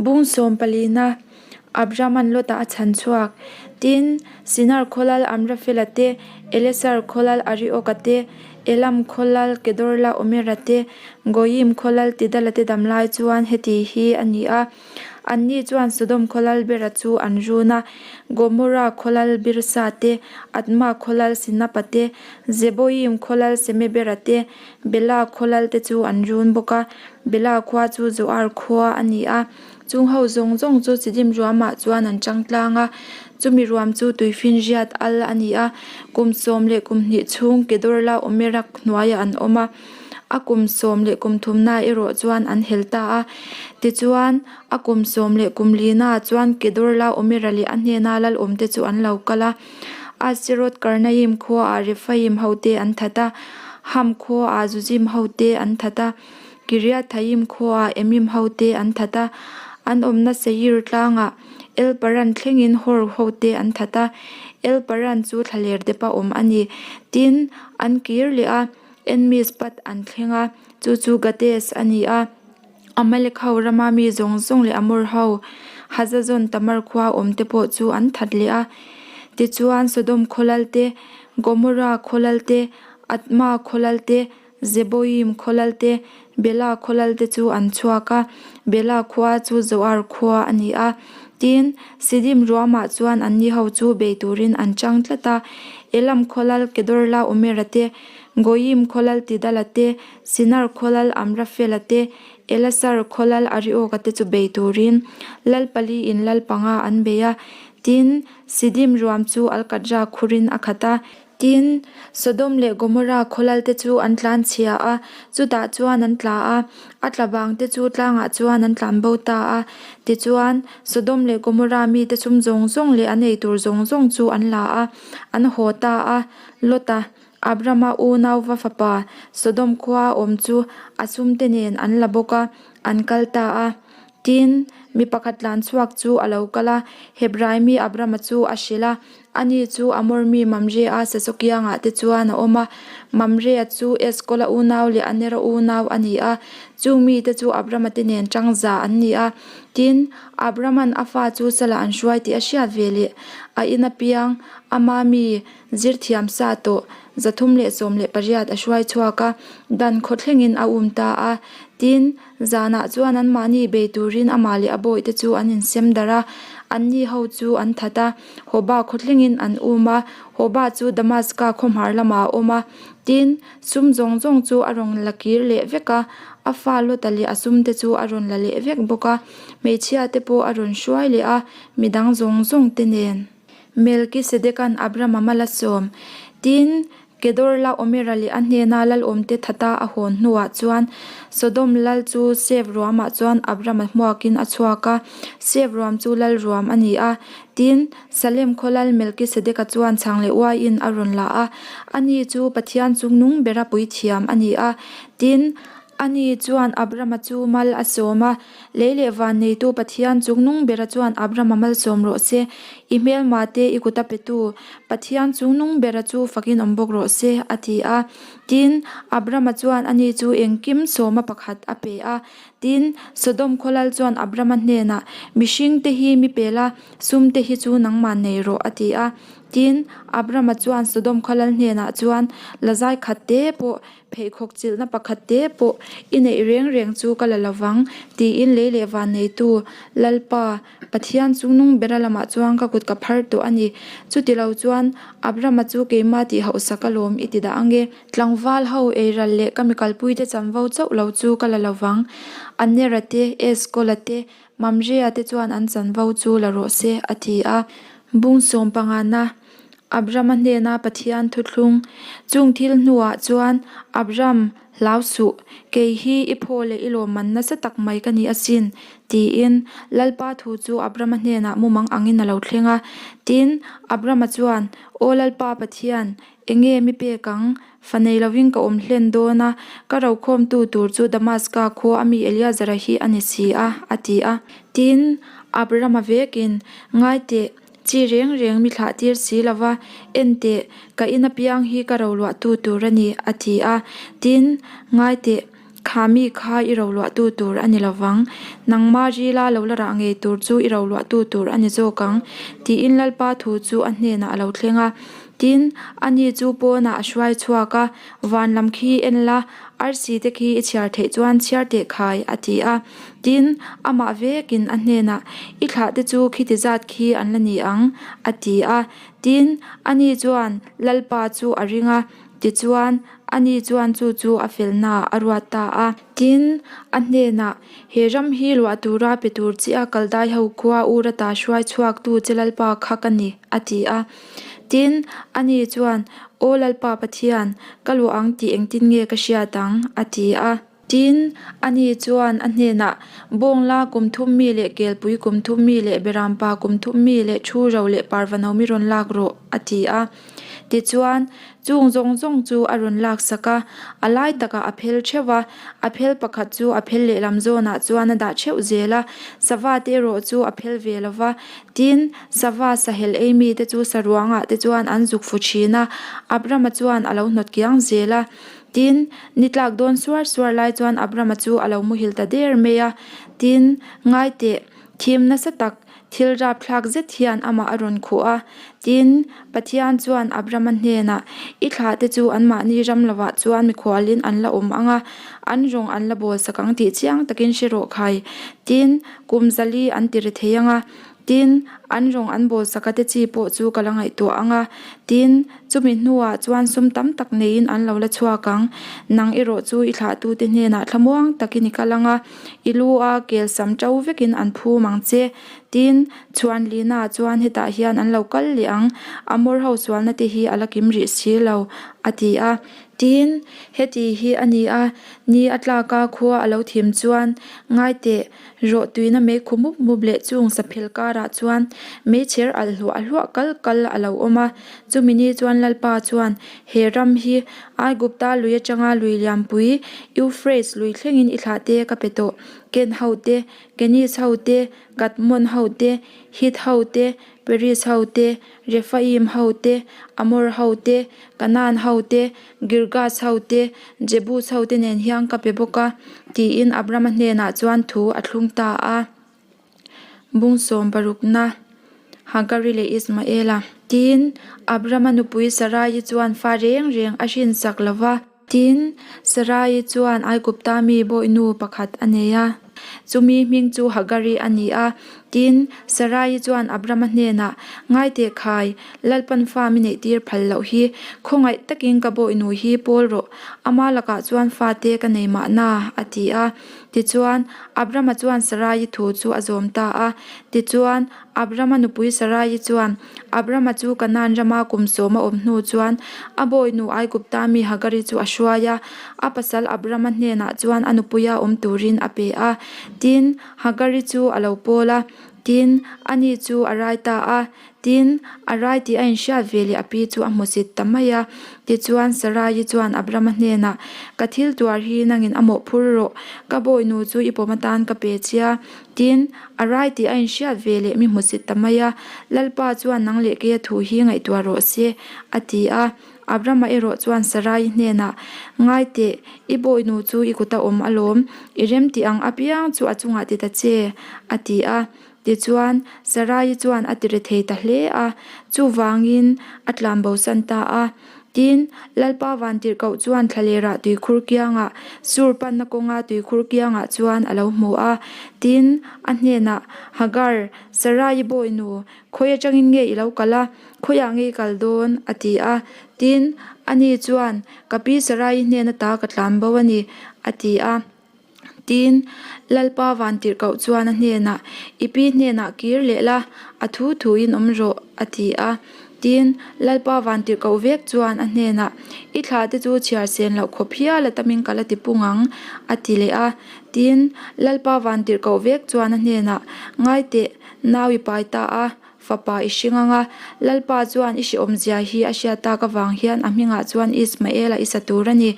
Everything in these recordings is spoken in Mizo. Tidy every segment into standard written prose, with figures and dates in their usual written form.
Bung sawm palina Abraham-a'n Lota a chhan chhuak. Tin, Sinar khaw lal Amrafela te, Elesar khaw lal Arioka te, Elam khaw lal Kedorlaomera te, Goiim khaw lal Tidala te dam lai chuan heti hi a ni a. Anni chuan Sodom khaw lal Bera chu an run a, Gomorra khaw lal Birsa te, Adma khaw lal Sinapa te, Zeboiim khaw lal Semebera te, Bela khaw lal te chu an run bawk a. Bela khua chu Zoar khua a ni a, chung ho zawng zawng chu Sidim ruamah chuan an chang tlang a, chumi ruam chu tuifinriat al a ni a, kum sawm leh kum hnih chhung Kedorla Omerak hnuaiah an awm a. A kum sawm leh kum thumna erawh chuan an hel ta a. Tichuan, a kum sawm leh kum lina chuan Kedorla Omera leh a hnena lalawmte chu an lo kal a. Asherot Karnaim khuaah Rephaim hote an that a, Ham khuaah Zuzim hote an that a, Kiriathaim khuaah Emim hote an that a, an awmna Seir tlangah El-Paran thlengin Hor hote an that a, El-Paran chu thlaler depa awm a ni. Tin, an kir leh a. En-Mishpat an thleng a, chu chu Gades a ni a. Amalek ho rama mi zawng zawng leh Amor ho Hazazon Tamar khua awm te pawh chu an that leh a. Tichuan Sodom khaw lal te, Gomorrah khaw lal te, Adma khaw lal te, Zeboim khaw lal te, Bela khaw lal te chu an chhuak a, Bela khua chu Zoar khua a ni a. Tin, Sidim ruamah chuan anni ho chu bei turin an chang tlat a. Elam khaw lal Kedorla Omera te, Goiim khaw lal Tidala te, Sinar khaw lal Amrafela te, Elasar khaw lal Arioka te chu bei turin lal pali in lal panga an bei a. Tin, Sidim ruam chu Alkatra khurin a khat a. Tin, Sodom leh Gomorra khaw lal te chu an tlan chhia a, chutah chuan an tla a, a tla vang te chu tlangah chuan an tlan bo ta a. Tichuan, Sodom leh Gomorra mite sum zawng zawng leh an ei tur zawng zawng chu an la a, an haw ta a. Lota, Abrama unauva fapa, Sodom khua awm chu a sumte nen an la bawk a, an kal ta a. Tin, mi pakhat tlan chhuak chu a lo kal a, Hebrai mi Abrama chu a hrilh a, Ani chu Amor mi Mamre-a Sasokiangah te chuan a awm a. Mamre-a chu Eskola unau leh Anera unau a ni a. Chung mite chu Abrama te nen tangza an ni a. Tin, Abrama'n a fa chu sala an hruai tih a hriat ve leh a ina piang ama mi zirthiam sa tawh 318 a hruai chhuak a, dan khaw thlengin a um ta a. Tin, Zanah chuan anmahni bei turin amah leh a bawihte chu an insem darh a, anni ho chu an that a, Hoba khaw thlengin an um a, Hoba chu Damaska khaw hmar lamah a awm a. Tin, sum zawng zawng chu a rawn la kir leh vek a, a fa Lota leh a sumte chu a rawn la leh vek bawk a, hmeichhia te pawh a rawn hruai leh a, midang zawng zawng te nen. Melkisedeka'n Abrama mal a sawm. Tin, Kedorla Omera leh a hnena lalawmte thata a hawn hnuah chuan Sodom lal chu Sev ruamah chuan Abrama hmuakin a chhuak a, Sev ruam chu lal ruam a ni a. Tin, Salem khaw lal Melkisedeka chuan chhang leh uaiin a rawn la a, ani chu Pathian chungnung bera puithiam a ni a. Tin, Ani chuan Abrama chu mal a sawm a, Lei leh van neitu Pathian chungnung bera chuan Abrama malsawm rawh se, I hmelma te i kut a petu Pathian chungnung bera chu fakin awm bawk rawh se, a ti a. Tin, Abrama chuan ani chu engkim sawma pakhat a pe a. Tin, Sodom khaw lal chuan Abrama hnenah, Mihring te hi mi pe la, sum te hi chu nangmah nei rawh, a ti a. Tin, Abrama chuan Sodom khaw lal hnenah chuan, Lazai khat te pawh Pheikhawk chilhna pakhat te pawh i neih reng reng chu ka la lo vang, tiin lei leh van neitu Lalpa, Pathian chungnung bera lamah chuan ka kut ka phar tawh a ni. Chuti lo chuan, Abrama chu keimah tih hauhsak alawm i ti dah ange. Tlangval ho eiral leh ka mi kalpuite chanvo chauh lo chu ka la lo vang. Anera te, Eskola te, Mamrea te chuan an chanvo chu la rawh se, a ti a. Bung sawm pangana Abrama hnena Pathian thuthlung. Chung thil hnuah chuan, Abram, hlau suh, kei hi i phaw leh i lawmman nasa tak mai ka ni asin, tiin Lalpa thu chu Abrama hnenah mumang angin a lo thleng a. Tin, Abrama chuan, Aw Lalpa Pathian, enge mi pek ang? Fa nei lovin ka awm hlen dawn a, ka rokhawmtu tur chu Damaska khua a mi Eliazara hi a ni si a, a ti a. Tin, Abrama vekin, Ngaiteh, Chi reng reng mi thlah tir si lo va, en teh, ka in apiang hi ka roluahtu tur a ni, a ti a. Tin, ngai teh, Kha mi kha i roluahtu tur a ni lo vang. Nangma rila lo la rah ngei tur chu i roluahtu tur a ni zawk ang, tiin Lalpa thu chu a hnenah a lo thleng a. Tin, ani chu pawnah a hruai chhuak a, Van lam khi en la, arsi te khi i chhiar theih chuan chhiar teh khai, a ti a. Tin, amah vekin a hnenah, I thlah te chu khiti zat khi an la ni ang, a ti a. Tin, ani chuan Lalpa chu a ring a. Tichuan, ani chuan chu chu a felnaah a ruat ta a. Tin, a hnenah, He ram hi luah tura pe tur chiah Kaldai ho khua Urata hruai chhuaktu che Lalpa kha ka ni, a ti a. Tin, ani chuan, Aw Lalpa Pathian, ka luah ang tih engtin nge ka hriat ang? a ti a. Tin, ani chuan a hnenah, Bawngla kum thum mi leh kelpui kum thum mi leh berampa kum thum mi leh thu ro leh parvano mi rawn lak rawh, a ti a. Tichuan, chung zawng zawng chu a rawn lak sak a, a lai takah a phel theuh a, a phel pakhat chu a phel lehlam zawnah chuan a dah theuh zel a, sava te erawh chu a phel ve lo va. Tin, sava sahel ei mite chu saruangah te chuan an zuk fu thin a, Abrama chuan a lo hnawt kiang zel a. Tin, ni tlak dawn suar suar lai chuan Abrama chu a lo muhil ta der mai a. Tin, ngai teh, thim nasa tak, thil rapthlak zet hian amah a rawn khuh a. Tin, Pathian chuan Abrama hnenah, I thlah te chu anmahni ram lovah chuan mikhualin an la awm ang a, an rawng an la bawl sak ang tih chiang takin hre rawh khai. Tin, kum zali an ti ri thei ang a. Tin, an rawng an bawl saka te chi pawh chu ka la ngaihtuah ang a. Tin, chumi hnuah chuan sum tam tak neiin an lo la chhuak ang. Nang erawh chu i thlahtute hnenah thlamuang takin i kal ang a, i lu a kel sam ṭo vekin an phum ang che. Tin, chhuan lina chuan hetah hian an lo kal leh ang, Amor ho sualna te hi a la kim rih si lo, a ti a. Tin, heti hi a ni a, ni a tlaka khua a lo thim chuan, Ngai teh, Rawh tuina mei khu mup mup leh chung saphel karah chuan meichher alh hluah hluah kal kal a lo awm a. Chumi ni chuan Lalpa chuan he ram hi Aigupta lui atanga lui lianpui Euphrates lui thlengin i thlah te ka pe tawh. Ken ho te, Kenis ho te, Kadmon ho te, Hit ho te, Peris ho te, Rephaim ho te, Amor ho te, Kanaan ho te, Girgas ho te, Jebus ho te nen hian ka pe bawk a, tiin Abrama hnenah chuan thu a thlung ta a. Bung sawm parukna, Hagari leh Ismaela. Tin, Abrama nupui Sarai chuan fa reng reng a hrinsak lo va. Tin, Sarai chuan Aigupta mi bawihnu pakhat a nei a. Chumi hming chu Hagari a ni a. Tin, Sarai chuan Abrama hnenah, Ngai teh khai, Lalpan fa mi neihtir phal loh hi, khawngaih takin ka bawihnu hi pawl rawh, ama lakah chuan fate ka nei mahna, a ti a. Tichuan, Abrama chuan Sarai thu chu a zawm ta a. Tichuan, Abrama nupui Sarai chuan, Abrama chu Kanaan rama kum sawm a awm hnu chuan a bawihnu Aigupta mi Hagari chu a hruai a, a pasal Abrama hnenah chuan a nupuia awm turin a pe a. Tin, Hagari chu a lo pawl a, tin, ani chu a rai ta a. Tin, a rai tih a inhriat ve leh a pi chu a hmusit ta mai a. Tichuan, Sarai chuan Abrama hnenah, Ka thil tuar hi nangin a mawhphur rawh, ka bawihnu chu i pawm atan ka pe che a. Tin, a rai tih a inhriat ve leh mi hmusit ta mai a, Lalpa chuan nang leh keia thu hi ngaihtuah rawh se, a ti a. Abrama erawh chuan Sarai hnenah, Ngai teh, i bawihnu chu i kut a awm alawm, i rem tih ang apiang chu a chungah ti ta che, a ti a. Tichuan, Sarai chuan a ti rethei ta hle a, chuvangin a tlan bosan ta a. Tin, Lalpa Vantirhkoh chuan thlalerah tuikhur kiangah, Sur panna kawnga tuikhur kiangah chuan a lo hmu a. Tin, a hnenah, Hagar, Sarai-i bawinu, khawi atangin nge i lo kal a? Khawiah nge i kal dawn? a ti a. Tin, ani chuan, Ka pi Sarai-i hnen ata ka tlan bo a ni, a ti a. Tin, Lalpa Vantirhkoh chuan a hnenah, I pi hnenah kir leh la, a thu thuin awm rawh, a ti a. Tin, Lalpa Vantirhkoh vek chuan a hnenah, I thla te chu chhiar sen loh khawp hial a tamin ka la ti pung ang, a ti leh a. Tin, Lalpa Vantirhkoh vek chuan a hnenah, Ngai teh, nau i pai ta a, fapa i hring ang a. Lalpa chuan i hrehawmzia hi a hriat tak avang hian a hmingah chuan Ismaela i sa tur a ni.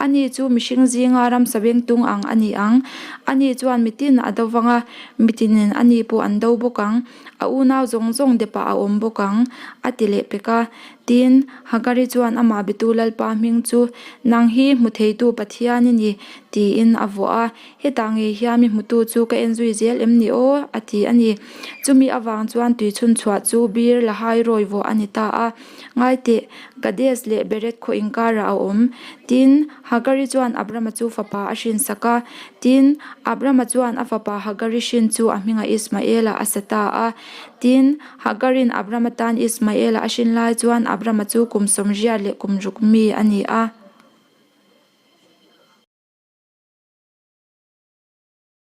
Ani chu mihring zinga ramsa bengtung ang a ni ang. Ani chuan mitin a do vang a, mitinin ani pawh an do bawk ang. A unau zawng zawng depah a awm bawk ang, a ti leh pek a. Tin, Hagari chuan amah betu Lalpa hming chu, Nang hi hmu theitu Pathian i ni, tiin a vuah a. Hetah ngei hian mi hmutu chu ka en zui zel em ni aw? a ti a ni. Chumi avang chuan tuichhun chhuah chu Bir Lahai rawi vuah a ni ta a. Ngai teh, Kades leh Bered khaw inkarah a awm. Tin, Hagari chuan Abrama chu fapa a hrinsak a. Tin, Abrama chuan a fapa Hagari hrin chu a hmingah Ismaela a sa ta a. Tin, Hagarin Abrama tan Ismaela a hrin lai chuan Abrama chu kum sawmriat leh kum ruk mi a ni a.